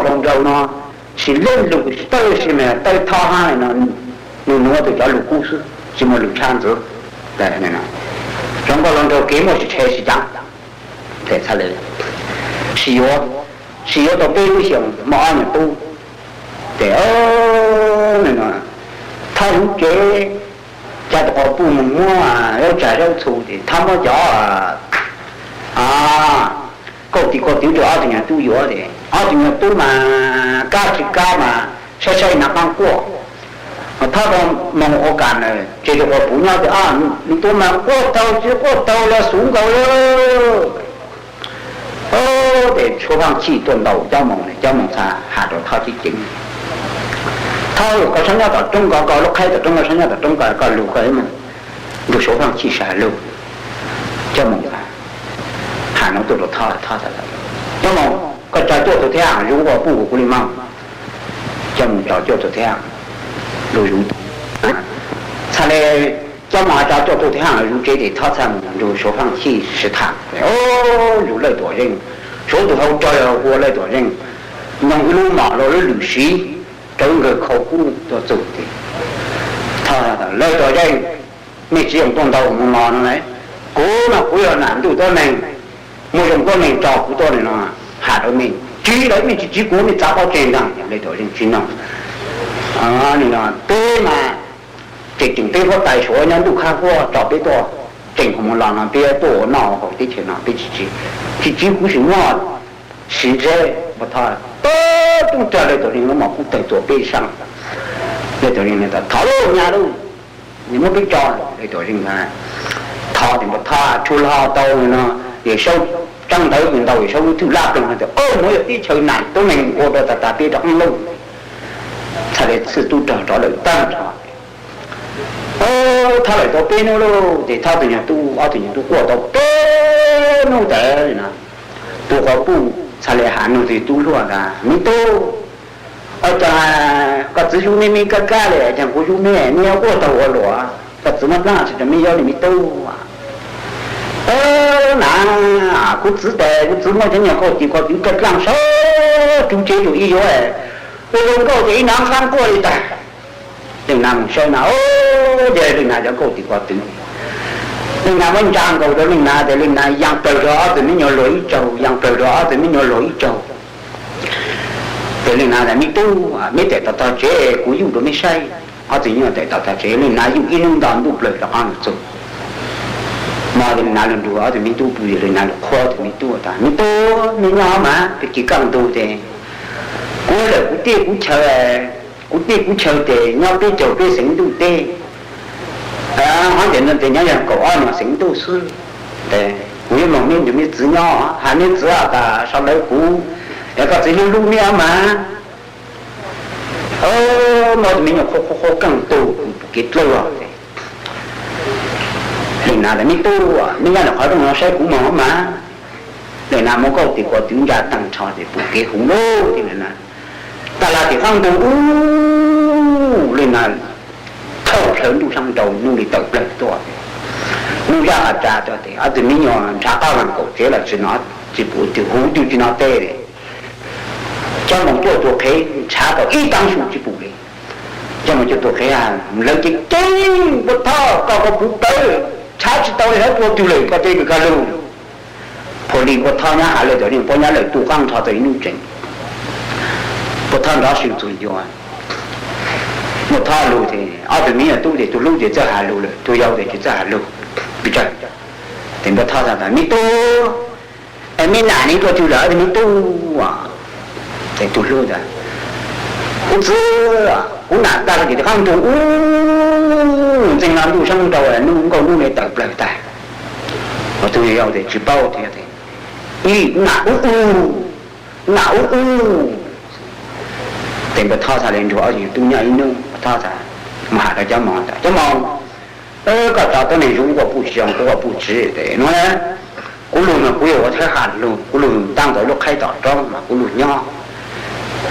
hluas nraug no, tsis leej lus tsis tawj si mas tawj thoj hab no, nws nuav tus cov lug kub xwb tsis muaj lug tshaj ntxwv. Zoo nkauj hluas nraug kev muaj tsis tshev tsis caav. Txhaj le sib yuav, sib yuav tau peb lub xyoos muaj ob nyuag tub. Ces thoj lub tsev, ca tus quas puj moog muab zaub tsag zaub txhu ces thoj muab cov kauj tis kauj twv rua ob tug nyuag tub yuav ces ob tug nyuag tub mas kab tsis kab mas saib saib nag qaab quaj. Thoj moog ua kam na, tseg tus quas puj nyob tias, nws tus mas quaj taug tsis quaj taug los xuv nkaus lawm. Ces Suav Faaj Chij tuaj ntaus Cob Moos, Cob Moos txhaj has rua thoj ceev ceev, thoj, koj txhob nyob tom roob ko, koj lub qhaib tom roob ko, txhob nyob tom roob ko, koj lug koj mus nrug Suav Faaj Chij sab lug. Cob Moos has nuav tuaj rua thoj, thoj, Cob Moos, koj tsa cuaj tug thab ham zuv quas puj kuv kuv le moog. Cob Moos tsa cuaj tug thab ham lug zuv. Txhaj le Cob Moos tsa cuaj tug thab ham zuv tsev ces thoj txhaj mus nrug Suav Faaj Chij sib tham, lug Lawj Tuam Zeej, Suav tug hau rog yog hu ua Lawj Tuam Zeej, noog ib lub mom lug lub lwm siv, rau nkawg khau kub tuaj txug ces thoj, Lawj Tuam Zeej, mej tsi zoo tuaj ntaus moog los no, kuv no kuv yog nam ntuj tuab neeg, muaj zoo tuab neeg tso kuv tuaj no, has rau mej, tsi lawm mej tsi tsiv kuv, mej txav pob tseg ntaag. Lawj Tuam Zeej tsi noog, peb mas tseem tseem peb huab tais Suav nyob ntuj khab huab tso peb tuaj, tseem moog los no peb tuaj ua noj haus teb chaws no peb tsi tsiv, tsi tsiv kuv sim muab siv ntseb. Npua Thoj tub rag Lawj Tuam Zeej lub mom kub tawg tua peb saab. Lawj Tuam Zeej, thov lauj nyab lauj, muab peb tso. Lawj Tuam Zeej thov ces Npua Thoj tshua lug tau no, Yawm Saub tsaab ntawv kws ntaus Yawm Saub lub thwj laj ploog no tias, muab yog teb chaws nam tuab neeg ua rau tag tag peb rov qaab lauj. Txhaj le txhij tub rog rov lawm taag nrho. Thoj lawm tau peb nub lauj ces thoj tug nyuag tub, ob tug nyuag tub quaj tau peb nub tas no, tus quas puj txhaj le has nug tug tub hluas tas, me tub, ua cas koj txiv yug mej mej kab kab le, ua caag kuv yug mej, mej yuav quaj taug ua luaj, koj txiv muab dlaab tsi rua mej yuav le me tub? Nam, kuv txiv tes kuv txiv muab cov nyuag kauj tis kauj twv raj dlaaj sawv tsuj tsev rua ib yuav, ua zoo nkauj ces ib nov qaab quaj li tag. Leej nam mus saib na, yog leej nam cov kauj tis kauj twv. Leej nam muab ntsa nkaus rau leej nam tes leej nam yaa plawg rua ob tug me nyuam luag ib tsaug, yaa plawg rua ob tug me nyuam luag ib tsaug. Tes leej nam tas, me tub, meb tes tau tog tsev kuv yuj rua meb saib. Ob tug nyuam tes tau tog tsev, leej nam yuj ib nub nto ntuj plawg rov qaab lug txug. Mo tes leej nam lug nrug ob tug me tub pw, leej nam lug qhuab tug me tub tas, me tub, mej nyob mas, peb kis kaj ntug tes kuv lawm kuv tij kuv chaw, kuv tij kuv chaw tes nyob peb caug peb xeev ntuj teb. Hov ntawm no tes nyob yog kaum ob nyuag xeev ntuj xwb. Kuv yuav moog meb nrug meb txiv nyob, has meb txiv tas sau ntawv kuv, es koj txiv hlub hlub meb mas. Mo tus me nyuam qhuab qhuab kaj ntug pum kev dlawb os. Leej nam tas, me tub, meb nyob ntawm qhov rooj no saib kuv moog mas. Leej nam muab kauj tis kauj twv ntsa taag nrho tes pum kev huv lug. Leej nam tas lug tim qaab ntug ub, leej nam thauj plhawv ntuj saab nraud nub le tawm plawg tuaj. Nub zaj qas tsa tuaj tes ob tug me nyuam nrhav qab vaag kaum tsev los tsi no, tsi pum tug huv twg tsi no teb le. Coj moog cuaj tug qhev nrhav tau ib taab su tsi pum le. Coj moog cuaj tug qhev lawv ceev ceev, Npua Thoj, koj kuas puv plawv, nrhav tsi tau le hab tua twg lawm, koj teb kag lug. Phua Li Npua Thoj nyab has lawm, thaum Npua Thoj nyab lawm tu qaab nrho tau ib nub tsees. Npua Thoj nrov sw txug ncua. Npua Thoj lug tes ob tug me nyuam tub tes tug hlub tes txawj has lug lawm, tug yau tes tsi txawj has lug. Pes tsawg tes Npua Thoj tas, me tub, es meb nam ne tuaj twg lawm me tub? Tes tug hlub tas, kuv txiv, kuv nam tag lug tim qaab ntug ub, ntxeev los ntuj saab nraud nub nkauj nub le tawm plawg tag. Tug yau tes tsi paub thiab, ib nam ub ub, nam ub ub. Tes Npua Thoj txhaj le nrug ob tug tub nyob ib nub, Npua Thoj txhaj mus has rau Cob Moos tas, Cob Moos, koj tso tuab neeg zuv kuas puj tsi zoo, kuv kuas puj tsi tes nuav, kuv lug mas kuv yog ua thawj ham lug, kuv lug taab ntawv lub qhaib tom roob mas kuv lug nyob.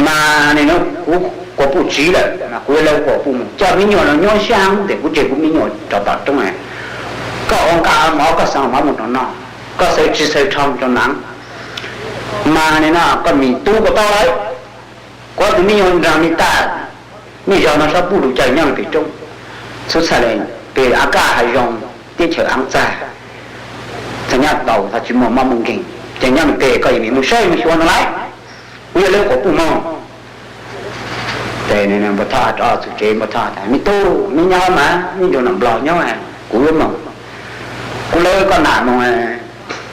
Mas nim no kuv kuas puj tsi lawm mas kuv yuav lawv kuas puj mus coj me nyuam los nyob xyab tes kuv tseg kuv me nyuam rov tom roob. Koj ua nqaj mov koj xaws mov mus rau noj, koj xaws tsi xaws rho mus rau naav. Mas nim no koj mim tub kuas tau lawm. Kuv tus me nyuam nrog me tag, nej zog no sab puj lug caw nyob pem roob, xub txhaj le pem av kaj hav zoo, teb chaws aav txag, txhaj nyab tau txhaj tsis muaj mob muaj nkeeg, ces nyob pem koj yeej mus saib mus xyuas no lawm, kuv yog lawv quas puj mog. Npua Thoj rov txug tsev, Npua Thoj tas, me tub, neb nyob mas neb nrug nam nplog nyob, kuv yuav moog, kuv lawv koj nam moog,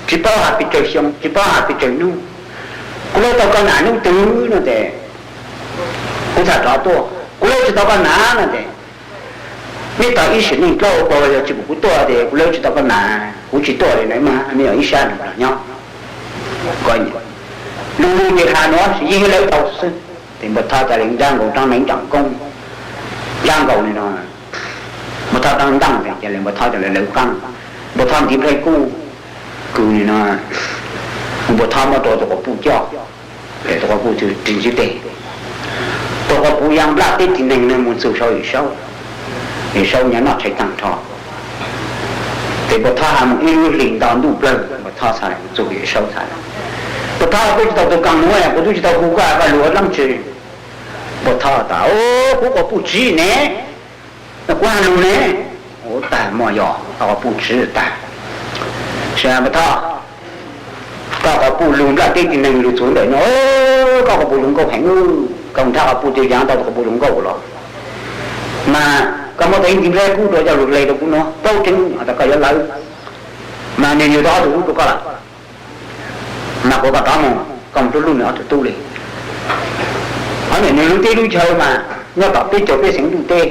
tsis paub has pes tsawg xyoo, tsis paub has pes tsawg nub, kuv lawv tau koj nam nub twg no ces kuv txhaj rov tuaj, kuv lawv tsis tau koj nam no ces neb tau ib sim neej dlaub ua pog yog tsis pum kuv tuaj ces kuv lawv tsis tau koj nam, kuv tsis tuaj li na, neb yog ib sab nrug nyob. Lug lug ces has nuav yeej lawv tau xwb. Ces Npua Thoj ca le nrab nkaus rab neev nraam koob, nrab nkaus li no, Npua Thoj rab ntaaj, ca le Npua Thoj ca le lawv qaab, Npua Thoj ntiv nplhaib kub, kws li no, Npua Thoj muab rua tus quas puj coj, tus quas puj tig ntsib teg, tus quas puj ya nplaj teb tig neeg nwg mus txug sau Yawm Saub, Yawm Saub nyob noj tshais taag nrho. Ces Npua Thoj has moog ib lub hlis nto ntuj plawg, Npua Thoj txhaj le mus txug Yawm Saub txhaj le, Npua Thoj, kuv tsis tau tug kaas nuav, kuv tub tsis tau hu koj, koj lug ua dlaab tsi? Npua Thoj tas, kuv quas puj tsiv ne, kuv has lug ne. Ua tag mog, yog koj quas puj tsiv tag. Npua Thoj, koj quas puj lug nplaj teb tig neeg lug txug ntawm no, koj quas puj zoo nkauj heev, koj nrhab quas puj twg yaav tau tus quas puj zoo nkauj los? Mas koj muab tau ib ntiv nplhaib kub rua coj lug hle rua kuv nuav, paub tseeb tas koj yuav lawv, mas nwg yug tau ob tug tub rua koj lawm, mas kuv kom rov moog, koj moog rub lub nwg ob tug tub le. Ob nwg nwg lub teb lub chaw mas nyob tom peb caug peb xeev ntuj teb,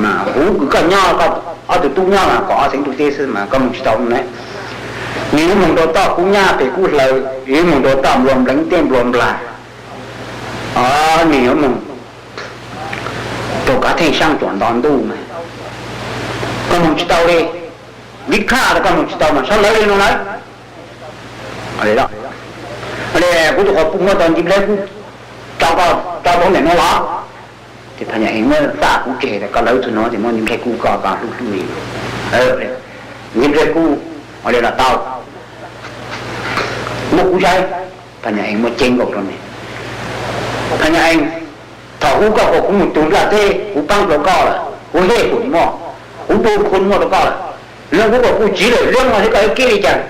mas huv kws koj nyob, koj ob tug tub nyob mas kaum ob xeev ntuj teb xwb mas koj moog tsis tau ne. Nwg yuav moog rua toj kub nyab peg kub hlaws, yuav moog rua toj nplua npleev teb nplua nplag, nwg yuav moog rua kav theej saab tsuam nto ntuj mas koj moog tsis tau li. Ntiv khaj tas koj moog tsis tau mas sawv lawv li no lawm. Kuv tus quas puj muab tau ntiv nplhaib kub rau koj rau ntawm nuav los? Ces Phas Nyas Ees muab txaj kuv tseg tas koj lawv txug nuav ces muab ntiv nplhaib kub koj koj hlub hlub li. Ntiv nplhaib kub, ua li los tau, muab kuv saib. Phas Nyas Ees muab ceeb nkaus rua nws. Phas Nyas Ees, thaum ub koj kom kuv moog tug nplaj teb, kuv paab rua koj lawm, kuv hej hum muaj, kuv npu khu muaj rua koj lawm, lub kuv quas puj tsiv lawm, lub no seb koj yuav keb li cas?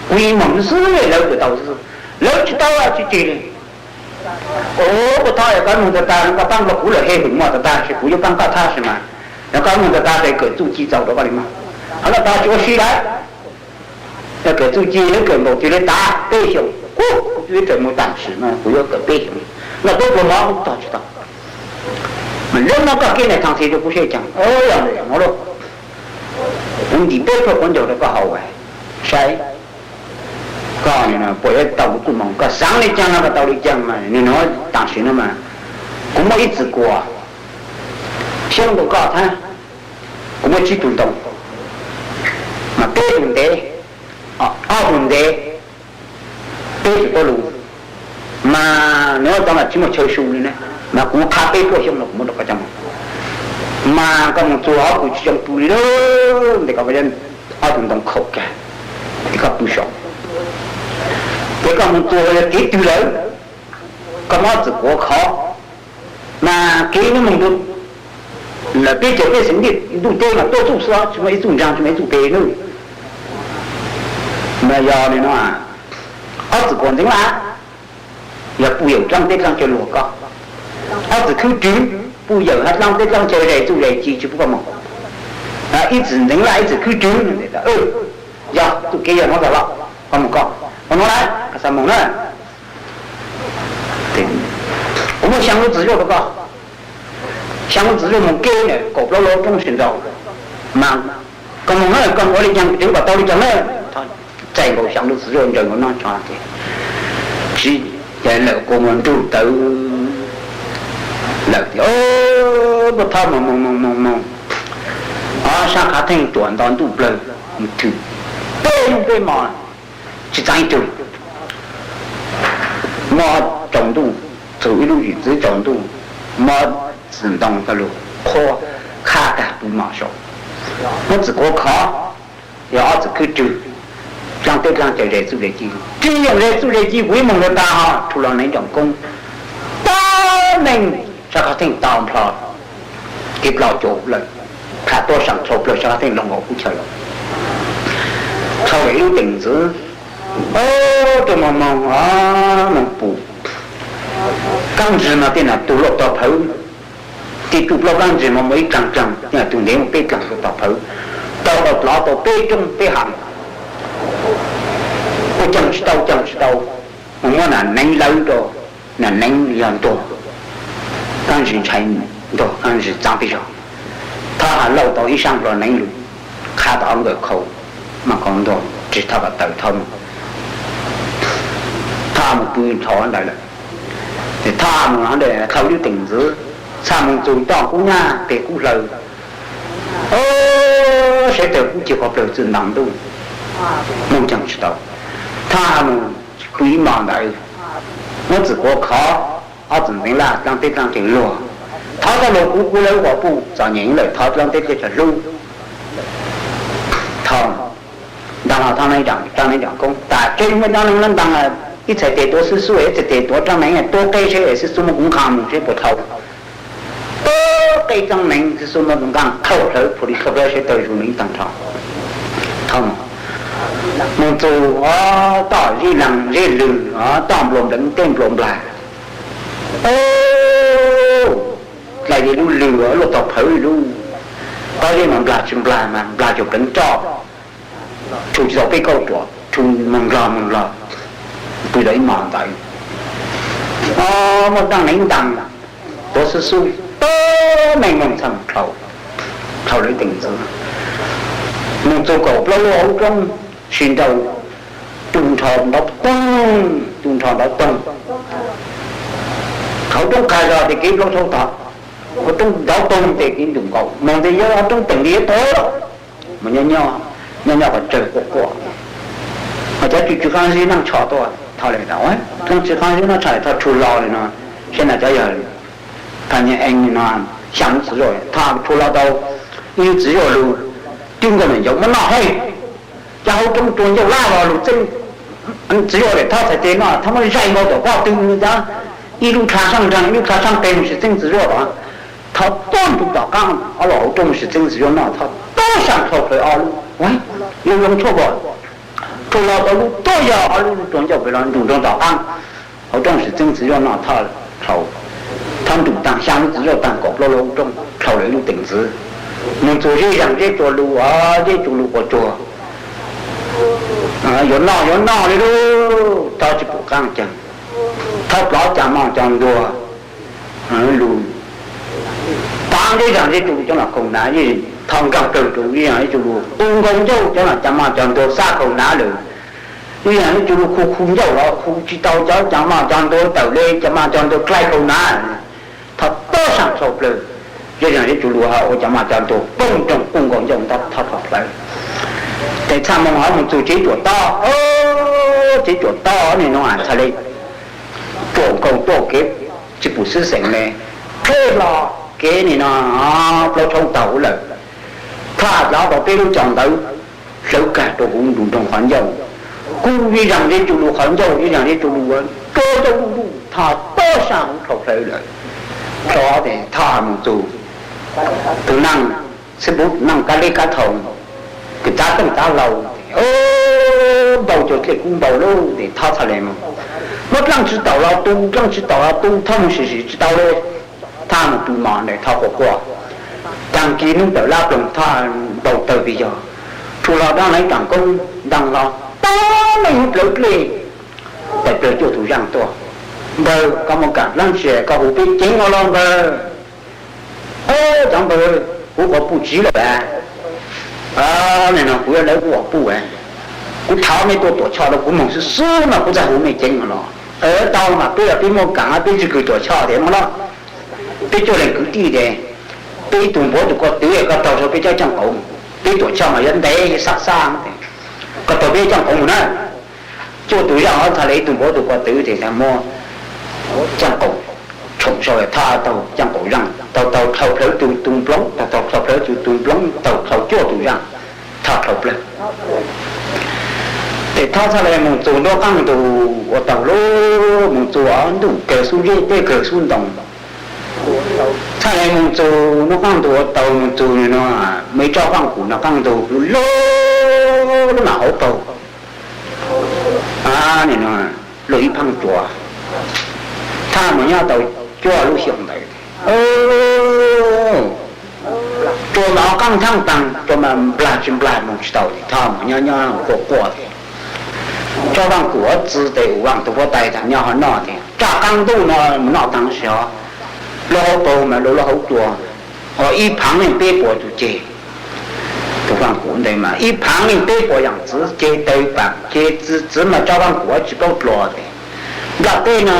Kuv yeej moog xwb, lawv tau xwb, lawv tsis tau tsis tseg li. Ua, Npua Thoj, yog koj moog tag tag, koj paab rua kuv lawm, hej hum muaj tag tag, sis kuv yuav paab koj thab sis mas, yog koj moog tag tag ces kawm txuj ci txaus rua koj li mas. Qhov no tag tsis ua si lawm. Yog kawm txuj ci, kawm npaum twg li tas peb xyoos, kuv twb tseem mus tam sim no kuv yuav kawm peb xyoos, noj tub pluag mov tog tsis tau. Mas lub no koj keb na, thov txim rua kuv seb caag, yog no lub, kuv ntim peb pluag quav ncaug rua koj haus saib, koj puas yuav tau kuv txuj moog, koj xaav li caag no koj tau li caag mas. Nwg nuav tam sim no mas kuv muaj ib txwm kuas xyoob rua koj thab, kuv muaj tsib tug ntoo, mas peb tug ntev, ob tug ntev, peb tug tuab lug, mas nws tau mas tsis muaj chaw su li na, mas kuv qha peb puab xyoob no kuv muab rua koj coj moog, mas koj moog txuag ob tug tsis zoo pw li, tes koj ob tug ntoo khaum kag, tes koj pw saum, tes koj moog txuag yog kev twg lawm, koj muab ob txwm kuas khov, mas kev nub moog lawm peb caug peb xeev ntuj teb mas tuab txuj xwb, tsis muaj ib txuj ntsaag tsis muaj ib txuj peg lawm. Mas yog li no, ob txwm kuas ntxeev laj, yog puj yawm dlaab teb dlaab chaw luag koj, ob txwm khwb rwg, puj yawm hab dlaab teb dlaab chaw zais txuj zais ci tsis pub koj moog. Ib txwm ntxeev laj ib txwm khwb rwg, yog txuj kev yog no tas los koj moog koj, koj no lawm koj xaav moog na. Kuv muaj xyaa lub txwv zuaj rua koj, xyaa lub txwv zuaj moog kev na, kaum plaub lub roob sib nraus, mas koj moog na, koj ua li caag tseev kom tau li caag na. Txais nkaus xyaa lub txwv zuaj ntsaws nkaus noj tso ces, tsis, lawm kuas mus nrug tawv lawm. Npua Thoj moog moog moog moog moog, sab qhav theej tsuam nto ntuj plawg, thwm peb hnub peb hmo tsis txaav ib tug. Muab tsaus ntuj, txug ib lub zwm txwv tsaus ntuj, muab txwm ntoo coj lug qhuab khab tag pw mos saum. Muab txwm kuas khov, yog ob txwm khwb rwg, dlaab teb dlaab chaw zais txuj zais ci, tsi yoom zais txuj zais ci, kuv ib moog rua tas ho rhu los neev nraum koob, neeg sab qab theej tau nplho, kev ploj cuag lawm, plhav tuab sam tshau plawg sab qab theej loo nkaus kub chaw. Thaum lub teem ntxwv, rau moog moog, moog pum, kaab ntsig mas tej nam tug luaj tog phawv, tej tug plaub kaab ntsig mas muaj ib dlaag dlaag, tej nam tug ntev muaj peb dlaag luaj tog phawv, tau tau plov tau peb roob peb hav, ua caag tsi tau caag tsi tau, moog muab nam neev lawv rau, nam neev yog ntuag, kaab ntsig ntshai ntuag, kaab ntsig txaab peb zog. Thoj Has lauj tau ib saab nplog neev lug, qha tau ob nkawm khau, mas khau ntuag tsi thoj kom taws thoj moog. Thoj Has moog pw nrho ntawd lawm. Ces Thoj Has moog ntawd dhau lub teem ntxwv, txhaj moog txug toj kub nyaj peg kub hlaws, sawv daws kub ci qhov plawg txwm ntaag ntuj, moog caag tsi tau. Thoj Has moog pw ib mos ntawd, muab txwm quav khov, ob txwm ntxeev laj dlaab teb dlaab ceeg luag. Thov txoj lus kuv kuv lawv ua puj txom nyem lawm, thov dlaab teb thiaj tso hlub. Thov ntaag los thov neeb dam, thov neeb dam koob tas tseeb, muaj dlaab neeb ntaag, ib txhais tes tuav xwb xub, ib txhais tes tuav dlaab neeb, tuav qe seb xwb xub muab kuv nqaa moog seb puas dhau. Tuav qe dlaab neeb xwb xub muab kuv nqaa dhau plawv, pum li dhau plawv seb tawg zug neeb taag nrho. Thov moog txug toj zeb laag zeb lwg, toj nplua npleev tej nplua nplag, dlai li lub lwg luaj tog phawv li lub, toj zeb mas nplag tsi nplag mas nplag cuag pleev roj, tshu tsi tau peb kauj ruam, tshu moog nplog moog nplog, pw tau ib mos ntawd. Muaj dlaab neeb ntaag, tuav xwb xub, tuab neeg moog txhaj moog dhau, dhau lawv teem ntxwv, moog txug kaum plaub lub hauv roob, si nraus, tu nrho ntaub toog, tu nrho ntaub toog. Hauv roob qha zog tes kev plaub tshauv tog, hauv roob ntaub toog tes kev ntuj nkaus, moog tes yog hauv roob teem li yuav tuag, mas nyob nyob, nyob nyob qhov tsawg quaj quaj. Mas cov tsi tsi qaab zeb naaj tsho tuaj, thov le, leej tsi qaab zeb naaj tsho le, thov tshua hlo le no, seb na cov yog phaj nyaj eev no, xyaa lub txiv zuaj, thov tshua hlo tau ib lub txiv zuaj lug, tub nkaus me ncaus muab noj hab. Cov hauv roob rua ncauj laj los lug txeeb txiv zuaj le, thov txhais tes no, thov muab zaim nkaus tom pob tw, cov ib lub dlha saaj nraag ib lub dlha saaj qe moog sim txeeb txiv zuaj los, thov tuab nrug tom qaab, ob lub hauv roob sim txeeb txiv zuaj noj, thov tuab saam dlhau plawg ob lub, lub loo tshuaj, tshua hlo tau lub tuab yog ob lub rua ncauj pem los nrug nroo tom qaab. Hauv roob sim txeeb txiv zuaj noj thoj dlhau, thov nrug taag xyaa lub txiv zuaj taag kaum plaub lub hauv roob dlhau lawv lub teem ntxwv, moog txug zeb zaag zeb tsua lug, zeb tsua lug quas tsuag, yuav noj yuav noj le lug, thov tsi pum qaab caag, thov plov cov moj cov ntuag lug, taag zeb zaag zeb tsua lug cov los khaus hnav, thov nkaag kawg rua zeb zaag zeb tsua lug tu nkaus ncauj cov los cov moj cov ntuag xab khaus hnav lawm. Zeb zaag zeb tsua lug khu khu ncauj los khu tsi tau, cov cov moj cov ntuag tawm le cov moj cov ntuag dlai khaus hnav, thov tuab saam dlhau plawg. Zeb zaag zeb tsua lug ua cov moj cov ntuag poob nroo kuj nkaus ncauj ntab thov dlhau plawg. Tes txhaj moog hov moog txug tsev cuam tob, tsev cuam tob ne no txhaj le tuaj nkaus tuaj kev tsi pum xwb xeem le, pleb hlo kev ne no plaub tshauv taug lawm. Thoj Has dlav tau peb lub cov ntawv hlawv kag rua huv nrug nroo qhov ncauj. Kuv zeb zaag zeb tsua lug qhov ncauj, zeb zaag zeb tsua lug ua rua ncauj luj luj, thov tuab saam huv dlhau plawg lawm. Plho tes Thoj Has moog txug tug naaj xib puv naaj kab leb kab thau, kws txav tooj txav hlau, npau cuag dlej kub npau lug tes thov txhaj le moog. Muab dlaab tsi taum los tu, dlaab tsi taum los tu, thov moog sim sim tsi tau le. Thoj Has moog tu mos ntawm thov quas quaj, taag kis nub tawm lab ploog thov npau tawg pes yog, tshua hlo dlaab neeb taam koob ntaag hlo, tau neeg huv plawv dlej, tawm plawg cuaj tug zaaj tuaj. Npawg, koj moog kaam dlaab tsi koj hu peb ceev ua luaj npawg? Cov npawg, kuv quas puj tsiv lawm. Nim no kuv yuav lawv kuv quas puj, kuv thov mej tuaj tuam tshoj rau kuv moog xwb xwb no kuv txhaj hu mej ceev ua luaj. Tau mas peb yog peb muaj kaam peb tsi kws tuam tshoj tes muaj lawm. Peb cuaj leeg kwv tij tes, peb ib tug npuav tug ko twv, koj taug sau peb cov caaj qaum, peb tuam tshoj mas yuav ntev xab xab, koj taug peb caaj qaum mus na. Cuaj tug zaaj hov txhaj le ib tug npuav tug ko twv tes muab caaj qaum tshoom sau, Thoj taug caaj qaum zaaj, taug taug dlhau plawv tug tug nploov, taug taug dlhau plawv tug tug nploov, taug dlhau cuaj tug zaaj, Thoj dlhau plawg. Tes Thoj txhaj le moog txug nruab qaab ntug ua taug lug, moog txug ntuj kawg xub zeb, teb kawg xub ntoo, Txhaj le moog txug nub qaab ntug ua tau moog txug nwg nuav, muaj ib tsob vaaj kuv nov qaab ntug lug lug lub nam hauv paug. Nwg nuav lug ib phaaj tsua, thaaj moog nyob tau cuaj lub xyoo ntawd. Tsua mas qaab thaaj taag, tsua mas nplag tsi nplag moog tsi tau, thaaj moog nyob nyob quaj quaj. Tsob vaaj kuv txwv tes u vaaj tug huab tais thaaj nyob hov noj tes, tsaj qaab ntuj no moog noj taag seb, lub hauv paug mas lub, lub hauv tsua, ib phaav yeej peb puas tug ceg. Tug vaaj kuv ntawd mas ib phaav yeej peb puas yaam txwv ceg, tawg paam ceg, txwv mas tsob vaaj kuv tsi paub dlua tes, nplaj teb no,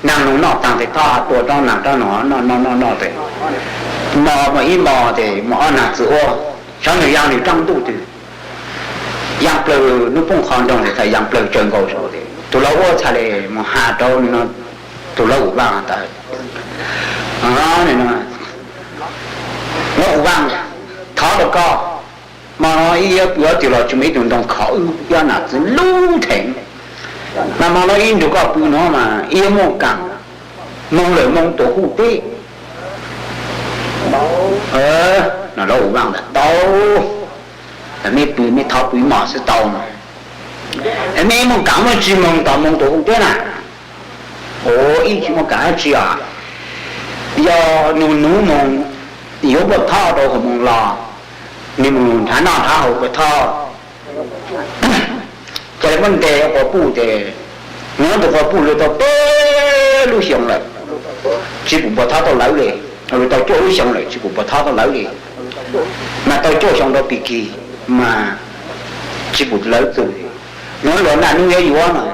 naag nug noj taag tes thaaj tua tsob naag tsob no noj noj noj noj tes, mos muaj ib mos tes muaj ob naag txwv ua, xyov nwg yaa nwg tsaaj ntuj twg. Yaa plawg nub poob qho nroog tes thaaj yaa plawg tsawg nkaus saud tes tug laug ua txhaj le moog has rau tug laug u vaaj tas, Nuav u vaaj, thov rau koj, mos no ib yog pw ob tug los tsi muaj ib tug ntoo khov wb, ib ob nam txwv lub theem. Mas mos no ib nrug koj pw no mas ib yog muaj kaam, moog lawm moog tuam huj teb. Nuav u vaaj tas tau, mej pw mej thov pw mos xwb tau mas, mej muaj kaam muaj tsi moog tau moog tuam huj teb na. Ua ib tsi muaj kaam dlaab tsi os, yog nug nuv moog yuav puag thob rau huv moog los, nwg moog nrhav noj nrhav haus puag thob. Ca le muab ntes quas puj tes, nub ntawd quas puj lug tau peb lub xyoo lawm, tsi pum puag thob tau lawv le. Lug tau cuaj lub xyoo lawm tsi pum puag thob tau lawv le. Mas tau cuaj xyoo rau pig kig mas tsi pum lawv txug. Nub luas naj nub yuav yuav mas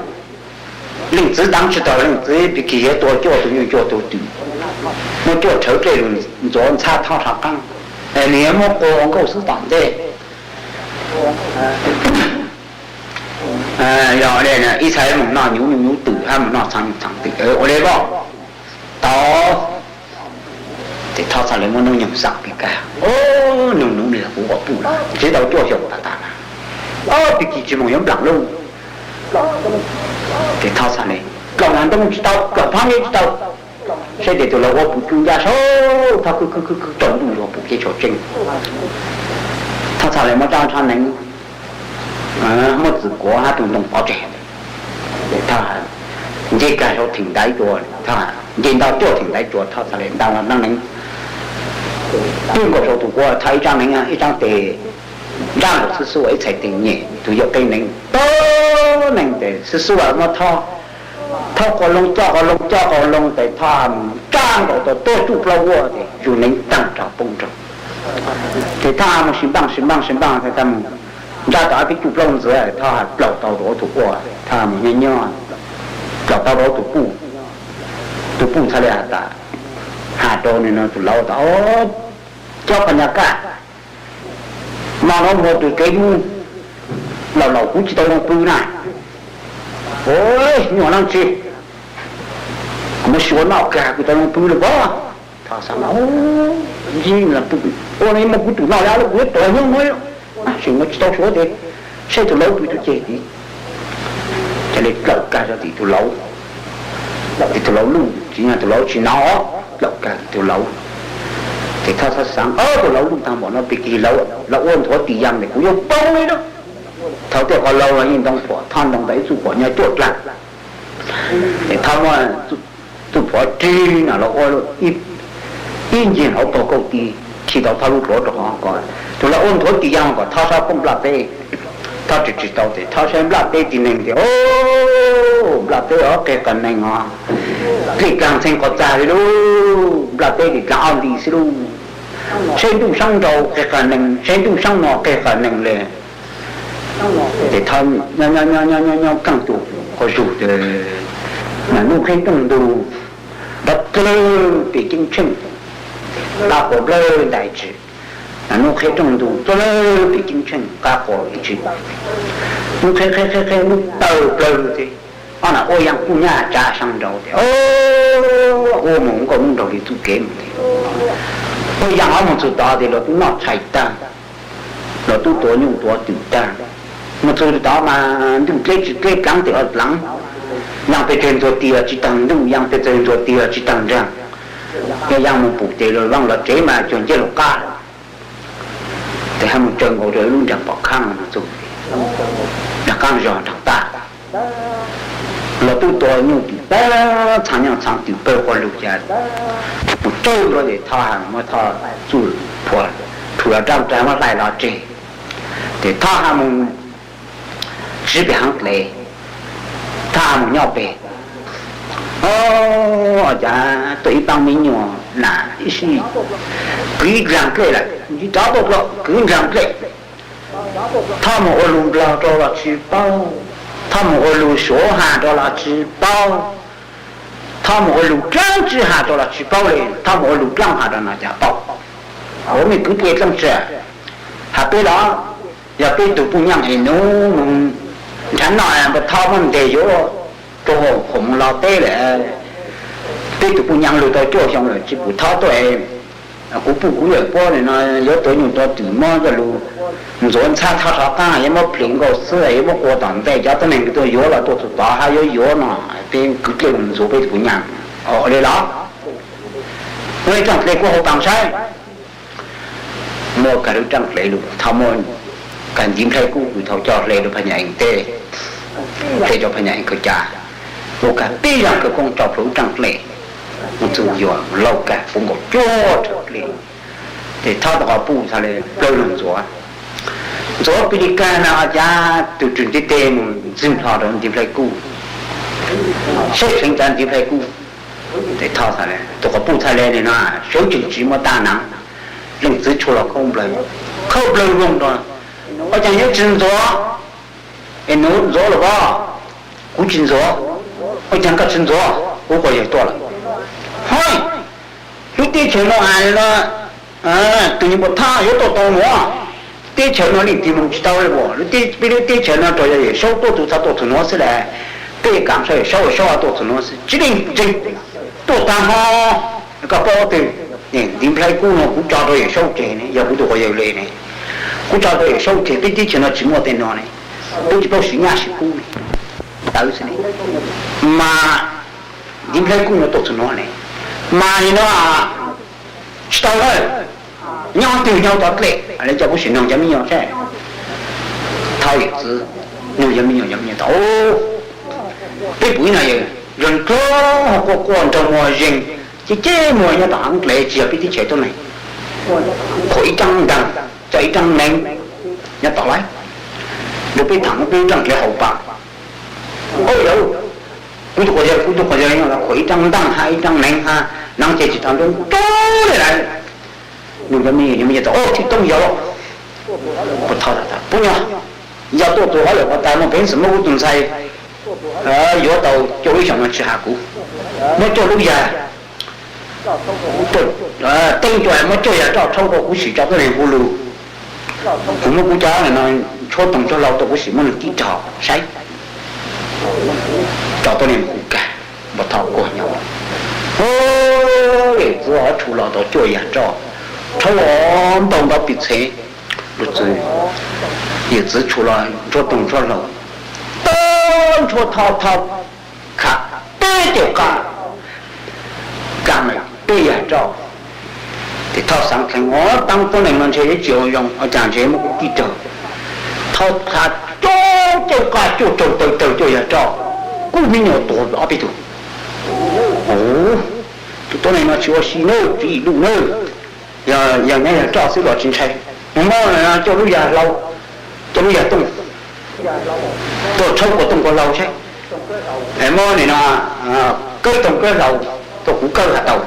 leej txiv daav tsi taug leej txiv, pig kig yuav tua cuaj tug nyuj cuaj tug twm, muab cuaj rhawv dlej lug ntxuav ntxhab thob rov qaab, nwg yuav muab quas ua nkauj xwb tom ntej. Yog le ib txha moog noj nyuv nyuj nyuv twm hab moog noj txhab nyuj txhab twm ua le voj tau. Tes thob txhaj le muab nub nyoog xaam pig kag, nub nub nwg kuv quas puj lawm tsi tau cuaj xyoo tas tas, pig kig tsi moog yuav nplaam luj. Tes thob txhaj le, dlaum nag ntoo tsi tau, dlaum phab neb tsi tau, saib tes tug laug ua pum tsuj ncaj saud thob khwb khwb khwb khwb tsaus ntuj nrug pum kev tshau tseeb. Thob txhaj le muab rab nrhab neev, muab txwm kuav hab tug ntoo pov tseg. Nce kag saud theem ntaiv tsua, nce ntau cuaj theem ntaiv tsua thob txhaj le ntaus rab neev, twb nkaus saud tug kuav thob ib rab neev ib rab tes, nrab nkaus xwb xwb ua ib txhais tes nyem tug yawm qeb neev, tog neeg tes xwb xwb ua muab thob, thob quas loo coj quas loo coj quas loo tes thob mus nrab nkaus tau tuab tsuj plaub ua tes zug neev taag rog poob nrug. Tes thob mus sib npaaj sib npaaj sib npaaj tes thob mus nrab tau ob peb tsuj plaub ntxiv, thob has plaum tau rau ua tug ua, thob mus nyob nyob, plaum tau rau ua tug puj. Tug puj txhaj le has tas, has rau nwg tug laug tas, cob qhov nyag kaj, mos no muaj tug kev dub, laus laus kuv tsi tau zoo pw na. Ua nyuaj dlaab tsi, kuv muab xyuas noj kag kuv tau zoo pw le pob. Thob xaav, ua no muaj kuv tug noj le kuv yuav tuag nyob no, tseem muaj tsi tau suav tes saib tug laug pw tug ceg tid. Ca le dlaum kag rau tim tug laug, tim tug laug luj, tsis yog tug laug tsis nov, dlaum kag tim tug laug. Ces Thob Xab xaav, tug laug luj taag npaum no pig kig lawv ua nthuav tis yaas tes kuv yuav poob li lawm. Thaum tej qhov laug los yeej ntoo phuam, Thob ntoo tau ib txuj phuam nyob cuaj dlaag. Ces Thob muab txuj phuam rig no los ua ib ncig hauv paug kauj ti, khi tau Thob lub duav rau hauv ko. Tug laug ua nthuav tis yaas kom Thob sab poob nplaj teb. Thob tsis tsis tau ces Thob saib nplaj teb tig neeg tias, nplaj teb os qig qas nees os, dlej dlaag ntxhee qhov txag li lauj, nplaj teb dlej dlaag ob nti xwb lauj. Saib ntuj saab nraud qig qas nees, saib ntuj saab no qig qas nees le. Ces Thob nyob nyob nyob nyob nyob kaaj tus qhov zug, mas nub qheb rooj ntug, nrov dlawg pem ceeb tsheej, qab qua nplawg ntais tsi. Nub qheb rooj ntug dlawg pem ceeb tsheej, qab qua tsi. Nub qheb qheb qheb qheb nub tawg plawg tes, ob nam ua yaas kuj nyaj tsa saab nraud tes, ua moog nkauj nub nraug li txuj kev mus tes, ua yaas ob moog txug tod tes los tub noj tshais taag, los tub tuav nyuj tuav twm taag. Moog txug tod mas ntuj dleb tsis dleb dlaag tes los dlaag, yaas pes tsawg ntxuag tis los tsis taag ntuj, yaas pes tsawg ntxuag tis los tsis taag nraag. Yog yaj mus pum ces los Vaaj los tsev mas cuag ncej laug qab. Ces hab mus tsaws nkaus rau lub nraag pom khaaj, nraag qaab zog nraag tag. Los tub tua nyuj twm pag, txhaj nyuj txhaj twm pawg quas lug cas mus tsaws nkaus ces Thoj Has muab Thoj Txuj Phuam rhuav rab rais muab hlais los tseg. Ces Thoj Has mus tsib pem haav dlev, Thoj Has mus nyob pem. Au, cas tuaj ib paab me nyuam nam ib sij kwv nraag dlej lawm, tsis rov tuaj dlua, kwv nraag dlej. Thoj mus ua lug Nplog rau los tsis paub, Thoj mus ua lug Suav Has rau los tsis paub, Thoj mus ua lug dlaab tsi Has rau los tsis paub li, Thoj mus ua lug dlaab Has rau no cas paub. Ua mej kwv dlej dlaab tsi? Has peb los, yog peb tug puj nyaaj es nuav nrhav noj npa Thoj muab nteg yuav rau hauv khoom moog los teb lawm. Peb tug puj nyaaj lug tau cuaj xyoo lawm tsis pum Thoj tuaj. Kuv puj kuv yawm puab no yuav tua nyuj tua twm muab coj lug ntxuav ntxhab Thoj rov qaab, yuav muab plhis nkaus xwb, yuav muab qua tom ntej, cov tuab neeg tuaj yuav los tuaj txug tod hab yuav yuav no, peb kwv dlej lug ntxuav peb tug puj nyaaj. Au, li los? Muaj ib raaj dlej kuv hau taag saib. Muab kag lub raaj dlej lug, Thoj muab kag ntiv nplhaib kub kws thaus coj hle rau Phaj Nyas Ees teb, hle rau Phaj Nyas Ees kawg ca, muab kag peb zaaj kawg koob tso plhuav lub raaj dlej, ua txug yuav laug kag puv nkaus cuaj raaj dlej. Ces Thoj tau qhov puj txhad le plawg lug ntxuav, ntxuav pig li kag no cas tug rwg ntiv teg mus ntxwg nplho rau ntiv nplhaib kub, saib seev cas ntiv nplhaib kub. Ces Thoj txhad le, tug qhov puj txhad le no, sawv tsees tsis muaj tab naav, leej txiv tshua los khauj nplawg, khauj nplawg voog rau, ua caag yuav tsis ntxuav? Es nuav ntxuav lawm as, kuv tsis ntxuav. Ua caag koj tsis ntxuav? Kuv quas yawg tuaj lawm. Hov, lub teb chaws no has no, tug nyuas npua Thoj yuav tuaj tau nuav. Teb chaws no leej twg moog tsis tau le as, peb lub teb chaws no rua yog Yawm Saub tuaj txug txhad tuaj txug nuav xwb le. Peb kaam saib Yawm Saub, Yawm Saub tuaj txug nuav xwb, tsis leej twg tuaj taag hov. Koj paub twg? Ntiv nplhaib kub no kuv tso rau Yawm Saub tseg ne, yog kuv tug quas yawg le ne. Kuv tso rau Yawm Saub tseg, peb teb chaws no tsis muaj tej no ne, peb tsis paub siv nyaj siv kub ne. Tawv xwb ne, mas ntiv nplhaib kub no tuaj txug nuav ne, mas li no tsis tau lawm. Nyob twg nyob tod dlej, le coj kuv sim noog cov me nyuam saib. Thov yawm txiv noog cov me nyuam, cov me nyuam tau, peb pum ib no yawg, zoo dlub quaj quaj nraug muag zeeg, ceb ceb muag nyob tom haav dlev, tsis yog peb teb chaws tuab neeg. Qhuas ib raab ntaag, coj ib raab neeg nyob tom lawm, nrug peb thaam muab peb raaj dlej haus paab. Au yawg, kuv tug quas yawg, kuv tug quas yawg, qhuas ib raab ntaag hab ib raab neeg hab naav ces tsis tau nroo rau le lawm. Nug cov me nyuam, cov me nyuam tau, au, tsis tau yog. Puab nyuam, yog tuaj txug hov lawm puas tas muaj peev xwm muab kuv tug ntxhais yuav tau cuaj lub xyoos no tsis has kuv. Muab cuaj lub yag, teeb cuaj, muab cuaj yag roj rhaub rau kuv sim tso tuab neeg hu lug. Kuv muab kuv cov no ntshuab toog ntshuab hlau rau kuv sim muab neeg tib rog saib. Tso tuab neeg hu kag, npua Thoj kuag nyob. Yawm txiv tshua los tau cuaj yag roj, rhaub ntau ntau pes txhev. Yawm txiv tshua los ntshuab toog ntshuab hlau, tau ntshuab Thoj, Thoj kham peb caug qab, kag peb yag roj. Ces Thoj xaav dheev, au, taab tuab neeg no ntshe yuav tsis ua zoo, ua caag ntshe muab kuv tib rog. Thoj kham cuaj caug qab cuaj raug tawg tawg cuaj yag roj, kub me nyuam tuag ob peb tug. Au, tus tuab neeg no tsis ua si nawb, tswv yim luj nawb. Yog yag nyab yag roj xwb los tsis ntshai. Moog muab cuaj lub yag hlau, cuaj lub yag tooj, tuaj rhaub kuas tooj kuas hlau saib. Muab nim no kawb tooj kawb hlau, tuaj kuv kawb has tau.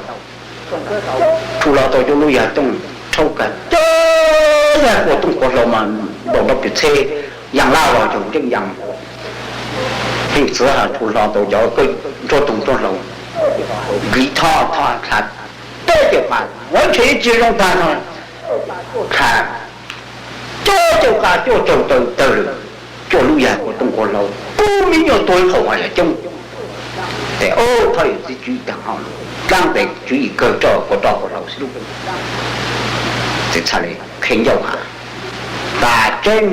Tshua los tau cuaj lub yag tooj, rhaub kag cuaj yag kuas tooj kuas hlau mas npau nrov pes txhev, yaam laj los caug nkeeb yaam. Leej txiv tshua los tau cov kawb ntshuab toog ntshuab hlau, nkiv Thoj, Thoj kham peb caug qab, ua ntshe tsis zoo tag no, kham cuaj caug qab cuaj raug tawg tawg lawm, cuaj lub yag kuas tooj kuas hlau, kub me nyuam tuag qaum yam coob. Ces au, Thoj yawm txiv tswv yim taag hov, dlaab tes tswv yim kawg roj kuas roj kuas hlau xwb lauj. Ces txhad le qhia ncauj has, tas tseeb,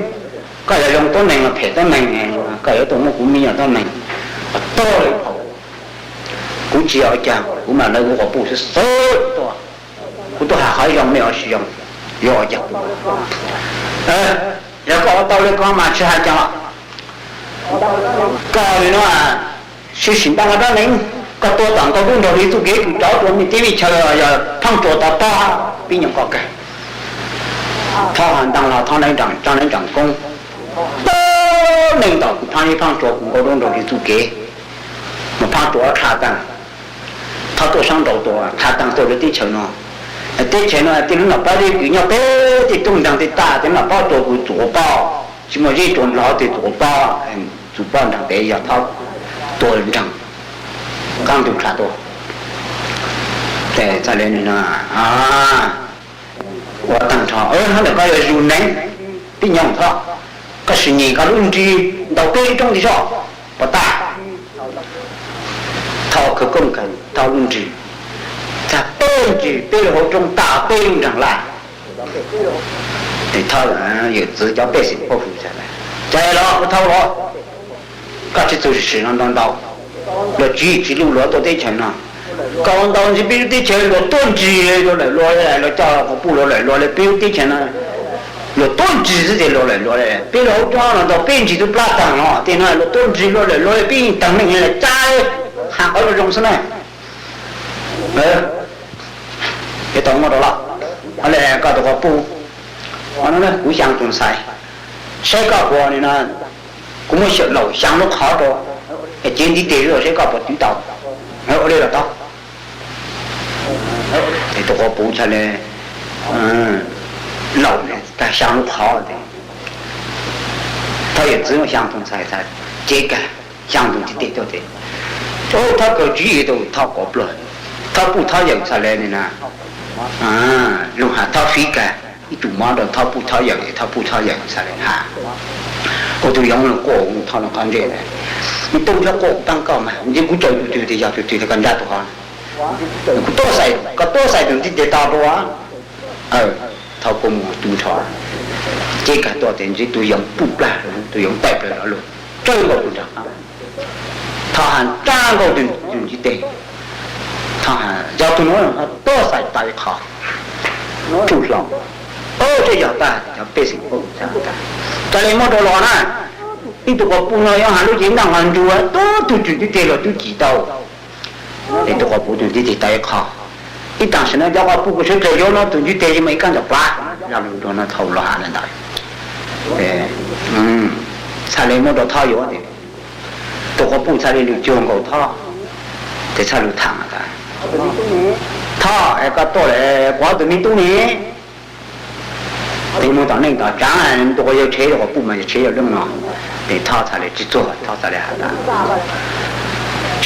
koj yog zoo tuab neeg los phem tuab neeg, koj yuav tuaj muab kuv me nyuam tuab neeg tuag le phau. Kuv tsis yog ua cas, kuv mam lawv kuv quas puj xwb xwb tuaj. Kuv tuaj hais qhov zoo, nej ua tsis zoo, yuav ua cas? Yog koj ua tau li ko mas tsis hais cas los. Koj li no, sib sim ntaj nqa dab neeg, koj tua tom nkaus dub nraug hli txuj kev kws rov rua mej teb mej chaw, yog phaaj tsuas tau pab pib nyoog koj kag. Thaub has ntaag los thaub neeb nraam, tsaab neeb nraam koob, tau neeg tom kws phaab ib phaab tsuas kws nkaus dub nraug hli txuj kev, mas phaab tsuas dlha taag. Thaub tuaj saab nraud tuaj dlha taag tuaj rua teb chaws no. Teb chaws no tej lub nom pab deb kws nyob pem tej rooj nraag tej tag, tej lub nom pab tuaj kws txuas pab, tsis muaj zeb tsuas nplhov tej txuas pab, txuas pab nraag pem yog thaub tuaj nraag qaab ntug dlha tuaj. Txhaj le ua taag nrho, hab ntawm koj yog zug neeg, pib nyoog thaub, koj sim nyem koj lub nrig ntaus peb lub roob ti zog, puas tag? Thaub khawv koob kawg, thaub lub nrig tag peb nrig, peb lub hauv roob tag peb lub nraag laj. Thaub yawm txwv cov pej xeem paub hws, cas los kuv thaub los, koj tsi txug sim sim no ntau ntau, luag tsis tsis luj luag tuaj teb chaws no. Koj ntau ntsis peb lub teb chaws luag tuaj nrig luag lawm luag, luag coj quas puj luag lawm luag le peb lub teb chaws no. Luag tuaj nrig xwb tes luag lawm luag le peb lub hauv roob no ntau peb nrig tub plab taag no, tej no luag tuaj nrig luag lawm luag le peb yeej taag neeg le cab, has qhov zoo zoo xwb na. Es tau muaj rau lawm, le koj tus quas puj, kuv xyaa tug ntxhais, saib koj puas ni no, kuv muab xyaum laum xyaa lub qhov rau, es cev ntiv tes saib koj puas twv tau. Ua le los tau. Es tus quas puj txhaj le laum tag xyaa lub qhov tes, thaub yawm txwv muab xyaa tug ntxhais txhaj cev kag xyaa tug ntiv tes tuaj tes, thaub kawg tsis tau thaub quas pluag, thaub puj thaub yawm txhaj le ni na. Lug has thaub fiv kag ib tug mob rau thaub puj thaub yawm, thaub puj thaub yawm txhaj le has, ua tug yoov lug quaj thaub no qhov ntsej, nws tu nrho quaj paab koj mas ntshe kuv tsaws tug twg tes yog tug twg koj nrab tug hov. Kuv tuaj xais, koj tuaj xais tug ntiv tes tau rau. Thaub kua muag tu nrho, cev kag tuaj tes ntshe tug yoov puj plawg, tug yoov taij plawg lug, tsawg nkaus tug nrag. Thaub has tsawg nkaus tug ntiv tes, thaub has yog tug nuav tuaj xais tau ib qho, tsuj hlo. Ub, teb yog tag, cov pej xeem paub tas, ca le muab rau los na. Ib tug quas puj no yuav has lub cev ntaaj nqag ntsug, tub tug tswm ntiv tes los tub cim tau. Es tus quas puj tug ntiv tes tau ib qho. Ib taam sim no cov quas puj kuv sawv dlawg yuav no tus ntiv tes yeej muaj ib kab ntawm plab, zaj lug nrug no thaum los has le ntawd. Txhaj le muab rau thaub yuav tes, tus quas puj txhaj le lug cuag nkaus thaub, tes txhaj lug tham tas, thaub es koj tuaj le, kuv tus me tub ne, tes moog tom neej tom tsaav, tus quas yawg tshev tus quas puj mas yawg tshev yawg leej no. Tes thaub txhaj le tsis txuag, thaub txhaj le has tas,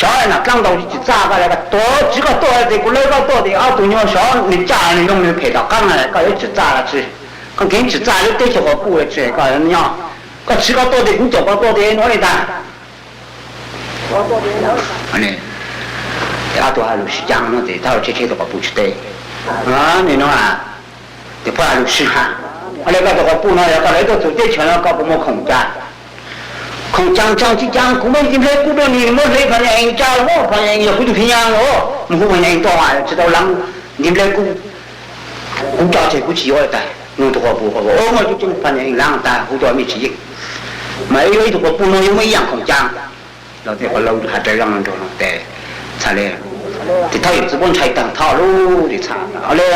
sov nam dlaab ntau tsis txaj koj le, tuav tsis koj tuaj tes kuv lawv koj tuaj tes ob tug nyuas sov nws caj nws zoo nws phem tom qaab na, koj yuav tsis txaj los tsi, koj keev tsis txaj lub teb chaws quas puj tsi koj nyob, koj tsis koj tuaj tes kuv caum koj tuaj tes nuav le ntag. Ob tug has lug sib caag no tes thaub tshev tshev tus quas puj tsis teb. Nim no tes phaj has lug sib has, le koj tus quas puj no yog koj lawv tuaj txug teb chaws no koj puas muaj khoom ca? Khoom ca, ca tsis ca, kuv muab ntiv nplhaib kub rau nwg, muab hle phaj nyas ees ca, phaj nyas ees yog kuv tug phij nyas os, mus hu phaj nyas ees tuaj, tsis tau leej ntiv nplhaib kub. Kuv tso tseg kuv tsis yuav tas. Nug tus quas puj, muaj tseeb tseeb, phaj nyas ees leej tag, hu tau mej tsis yeej. Mas yuav ib tug quas puj no yuav muaj ib yaam khoom ca los tes quas laug has raws zaj no nrug no tes, txhaj le, tes thaub yawm txwv puab ntshai taag thaub lub tes txhaj le,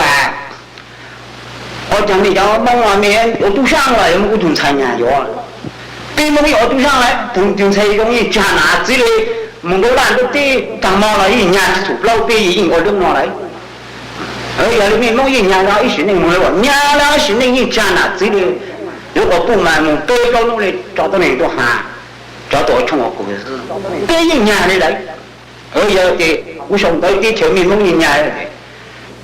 ua caag mej cov Moob mej ua tub saab los yog muab kuv tug ntxhais nyag yuav? Peb Moob yeej ua tub saab lawm, tug ntxhais zoo yeej tsis has nam txiv le, mus ntaus laj ntaus teb taag mo los yeej nyag tsis txhum plaub, peb yeej ua leej no lawm. Yog le mej Moob yeej nyag, ib sim neej moog le nyag, ib sim neej yeej tsis has nam txiv le. Yuav quas puj mas mus peb plaub nub le tso tuab neeg tuaj has, tso tuaj ua tshoob ua kug, peb yeej nyag le lawm. Yog tes kuv sau ntawv teb chaws mej Moob yeej nyag.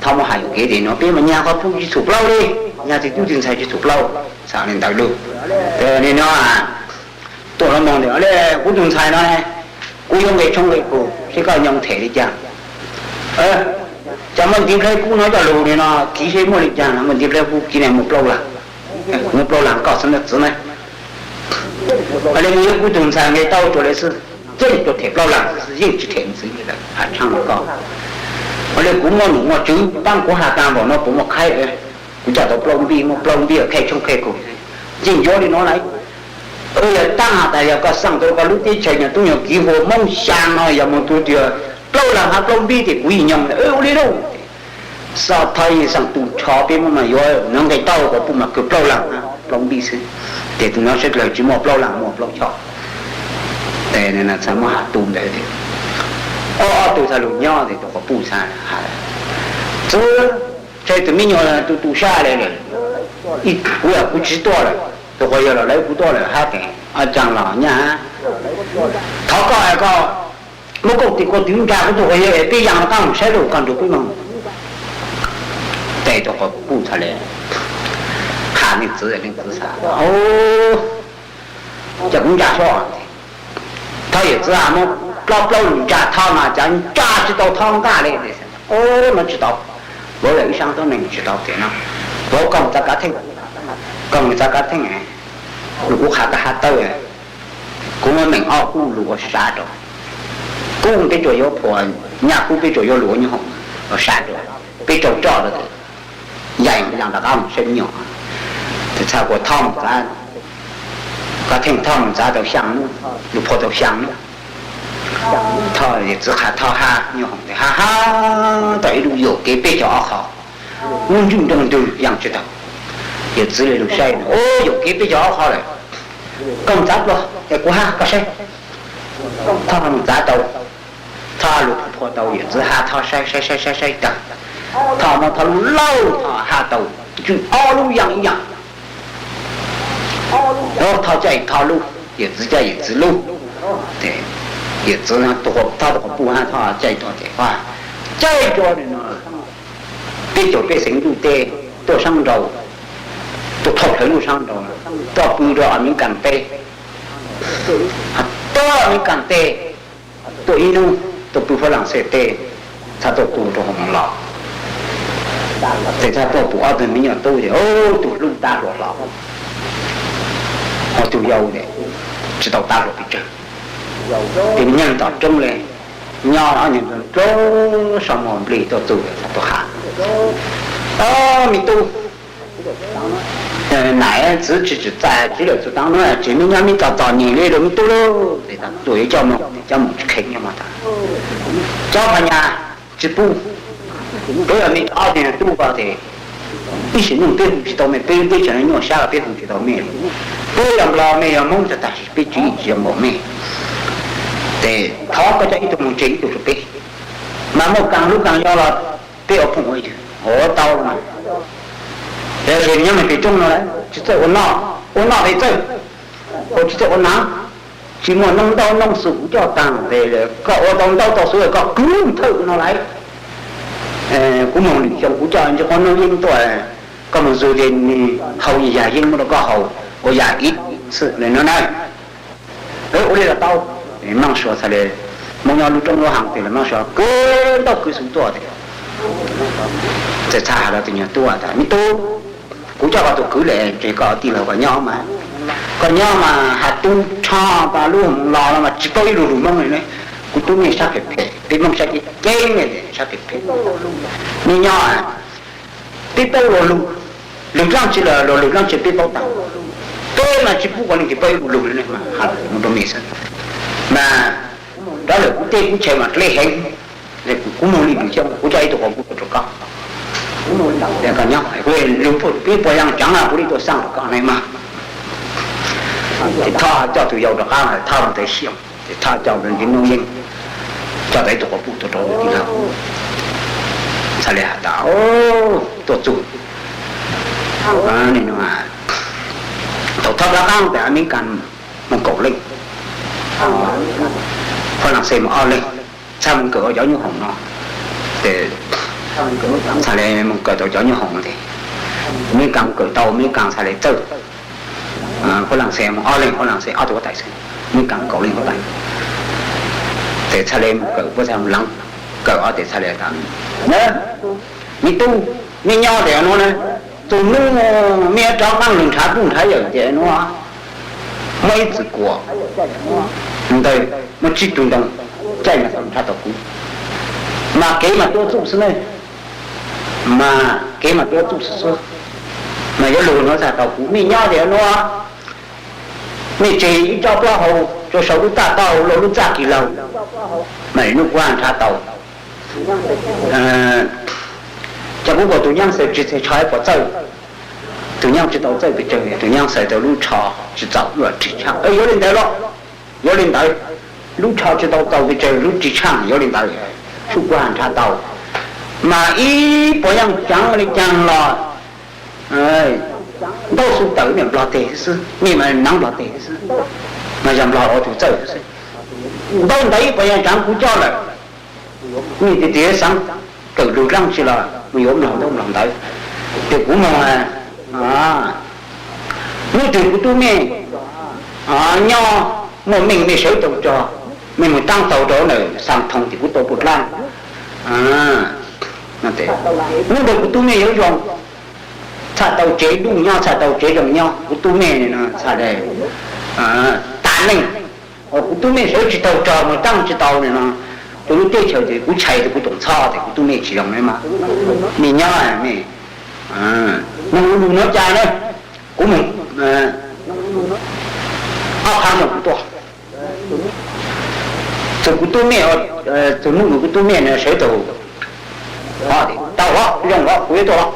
Thaub muab has yuam kev tes no peb mas nyag quas puj tsis txhum plaub le, nyag txiv tub txiv ntxhais tsis txhum plaub, txhaj le ntawd lug. Nim no tuaj los moog tes le kuv tug ntxhais no, kuv yuav nqe tshoob nqe kug seb koj nyob them le caag. Cov muaj ntiv nplhaib kub no coj lug le no kiv seb muaj le caag, muaj ntiv nplhaib kub kiv le muaj plaub lag, muaj plaub lag koj xwb na txiv na. Le nws yuav kuv tug ntxhais nqe tau tsuas le xwb. yeej rau them plaub leeg, yeej tsis them ntxiv li lawm, hais tshaj koj. Ua li kuv muaj nom muaj tswv, tab kuv has tas npaum no puas muaj qhaib, kuv coj tau plaub npij, muaj plaub npij qhia tshoob qhia kuv, yeej yuav li no lawm. Yog tab has tas yog koj xaj tau koj lub teb chaws nyuag tub nyuag kiv hu Hmoob Xya no yog mus tus tias plaub leeg hab plaub npib ces kuv yeej nyoog. Ua li lauj. Xov thov yeej xaj tus tsho peb muab mas yuav nqe tau kom puj mas kawg plaub leeg hab plaub npib xwb. Ces tus no sawv dlawg tsis muaj plaub leeg, muaj plaub choj. Txhaj muab has tu ntawd, ob ob tug txhaj lug nyob ces tus quas puj txhaj has, txwv, tseg tus me nyuam tu tu sab le lawm, kuv yog kuv tsis tuaj lawm, tus quas yawg los lawv kuv tuaj lawm hab tes ob caag los nyaj. Thov koj es koj muab koj tis koj tw ntsa kuv tus quas yawg es peb yaam rov qaab mus saib lug koj nrug peb moog. Ces tus quas puj txhaj le has leej txwv, leej txwv txhaj, ces kuv ntsa seb. Thov yawm txwv muab plaub plaub lug ntsa Thoj mas cas ntsa tsis tau Thoj nqaj le. Ub, no tsis tau, vauv yog ib sab tuab neeg tsis tau tias no, vauv koj mus txav kav theej, koj mus txav kav theej, lug kuv qha koj hab tawb, kuv muab meem ob kub lug ua sab rau, kub peb tsuas yuav phuam, nyaj kub peb tsuas yuav lug ua nyoob hoom, ua sab rau, peb rau roj rau, yaam yaam rov qaab mus saib me nyuam. Ces txhaj kuas Thoj mus txav, koj theej Thoj mus txav tau xyaa nub, lug phua tau xyaa nub. Thoj, yawm txwv qha Thoj hab nyoob hoom tes hab hab tau ib lub yuam kev peb caug ob qho, lub ntswj nroo ntwg yaa tsis tau. Yawm txwv le lug saib, ub, yuam kev peb caug ob qho lawm, koj mus txav dlua es kuv hab koj saib. Thoj mus txav tau, Thoj lug phua tau, yawm txwv hab Thoj saib saib saib saib saib tag, Thoj muab Thoj lub lauj, Thoj hab tau ntswj ob lub yaa ib yaam. Thoj caij Thoj lub, yawm txwv caij yawm txwv lub. Yawm txwv, Thoj tus quas puj hab Thoj caij tau ces, caij tau no, peb caug peb xeev ntuj teb, tuaj saab nraud, tuaj thauj plawv ntuj saab nraud, tuaj pw rau Amelikas teb, tuaj Amelikas teb, tuaj ib nub tuaj pw Fab Laam Xees teb, txhaj tuaj tu rau hoo los. Ces txhaj tuaj pum ob tug me nyuam tub ces, ub, tug hlub tab hluas hlo, ho tug yau tsis tau tab hluas pes tsawg. Ces nyeej tom roob le, nyob ob nyuag ntu dlua, sau muag nplig tuaj txug txhaj tuaj has, Ob, me tub, nam txwv tsis tsim txais txiv lawm txug tav nuav tsis me nyob me txom txom nyem li lawm me tub lauj. Ces txhaj tuaj yuav coj moog, coj moog tsis kheev nyob mas tas, cov phas nyas tsis pub, peb yog me ob tug tub ko ces ib sim neej peb hu tsis tau mej, peb lub teb chaws no nyuaj sab los peb hu tsis tau mej li. Peb yog nplog mej yog Hmoob tag tag sis peb tswv yim tsis yog npaum mej. Ces thov koj coj ib tug moog tseg ib tug rua peb, mas muaj kaas hlub kaas yau los peb ua phooj ua ywg ua tau mas. Yog sis nyob mej pem roob no tsis txawj ua noj, ua noj pem txawj, ua tsis txawj ua naav, tsis muaj noob ntaub noob xu kuv coj taag tes koj ua tau ntaub tau xu koj kwv thawj no lawm. Kuv moog lwm xyoo kuv coj ntsis qhov noob yeeb tuaj, koj moog zug ces nwg hau yag yeeb muab rau koj haus ua yam ib xwm le no na. Ua li los tau. Maaj Suav txhaj le, Moob nyob lub roob lub hav tes le Maaj Suav kwv ntaub kwv xu tuaj tes, txhaj has rau tus nyuag tub tas, me tub, kuv coj koj tuaj kwv le, tseg koj tij laug koj nyob mas, koj nyob mas has tub rho tas lub moos los no mas tsis paub ib lug lug Moob li ne. Kuv tub mej sab phem phem, peb Moob sab ceeb ceeb ne, sab phem phem. Mej nyob peb paub luag lug, lwm dlaab tsi los luag lwm dlaab tsi peb paub taag. Peb mas tsis pub ua leej twg paub ib lug lug li ne mas has lug rau mej xwb. Mas rov lawm kuv teb kuv chaw mas dleb heev, kuv moog li lwm xyoo kuv coj ib tug quas puj tuaj rau koj. Koj nyob, peb puas yaaj tsaav kuv le tuaj xaaj rau koj ne mas. Ces Thoj coj tug yau rov qaab, Thoj moog tawm xyoo, ces Thoj coj ntawm ntsis noob yeeb, coj tau ib tug quas puj tuaj rau tij laug. Txhaj le has tas, tuaj txug, thaum Thoj rov qaab tes Amelikas moog kaum leej, Fab Laam Xees moog ob leeg, txhaj moog kawm ua cov nyoob hoom no. Ces txhaj le moog kawm tau cov nyoob hoom tes, Amelikas moog kawm tau, Amelikas txhaj le txawj, Fab Laam Xees moog ob leeg, Fab Laam Xees ob tug huab tais xwb, Amelikas moog kaum leej huab tais. Ces txhaj le moog kawm puab txhaj moog leev, kawm ob tes txhaj le tas, me tub, mej nyob tes nuav na, txug nub mej yuav rov qaab lug nrhav puj nrhav yawm tes nuav, muaj ib txwm kuas ntawd muaj tsib tug ntoo, caij mas tau nrhav tau kuv. Mas kev mas tuaj txuj xwb ne, mas kev mas tuaj txuj xwb xwb. Mas yuav luag no txhaj tau kuv, mej nyob tias nuav, mej tseg ib tsob plaub hau rua saum lub txaj taub hau, luag lub txaj kis laug, mas hnub kuv nrhav tau. Ces kuv kom tug nyab xaws tsis txhais tsho pov txawj, tug nyab tsis tau txawj pes tsawg, tug nyab xaws tau lub tsho tsis txaus, ua rig tshaaj. Yuav li ntawd los, yuav li ntawd, lub tsho tsis tau txaus pes tsawg, lub rig tshaaj, yuav li ntawd, hnub kuv nrhav tau. Mas ib puas yaaj caav li caag los, ntaub xu tawm mej nplog teg xwb, mej mas naav nplog teg xwb, mas yog nplog ua tug txawj xwb. Ntaub ntawd ib puas yaaj caav kuv coj lawm, mej tias xaav kawm lug dlaab tsi los mus yuav mlog ntaub mlog ntawv. Ces kuv moog, hnub twg kuv tub mej nyob muaj meej mej sawv tau tso, mej mus taab tau rau ntawm Xaas Thoo ces kuv tau puj dlaab. Hnub ntawd kuv tub mej yuav zoo, txhaj tau tsev ntuj nyob, txhaj tau tsev zoo nyob. Kuv tub mej txhaj le tag neej, kuv tub mej sawv tsis tau tso, mus taab tsis tau no, rua lub teb chaws ces kuv tshais tes kuv toom txhob tes kuv tub mej tsis zoo le mas. Mej nyob, mej moog lug nuav cas na, kuv moog ob phav xyoo kuv tuaj. Txug kuv tub mej, txug hnub kuv tub mej sawv tau, tau los zoo los kuv yuav tuaj.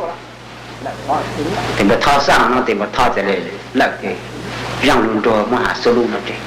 Tes npawg Thoj xaaj no tes npawg Thoj txawm le lawm ces zaaj lug nrug muab has xub lub no tseg.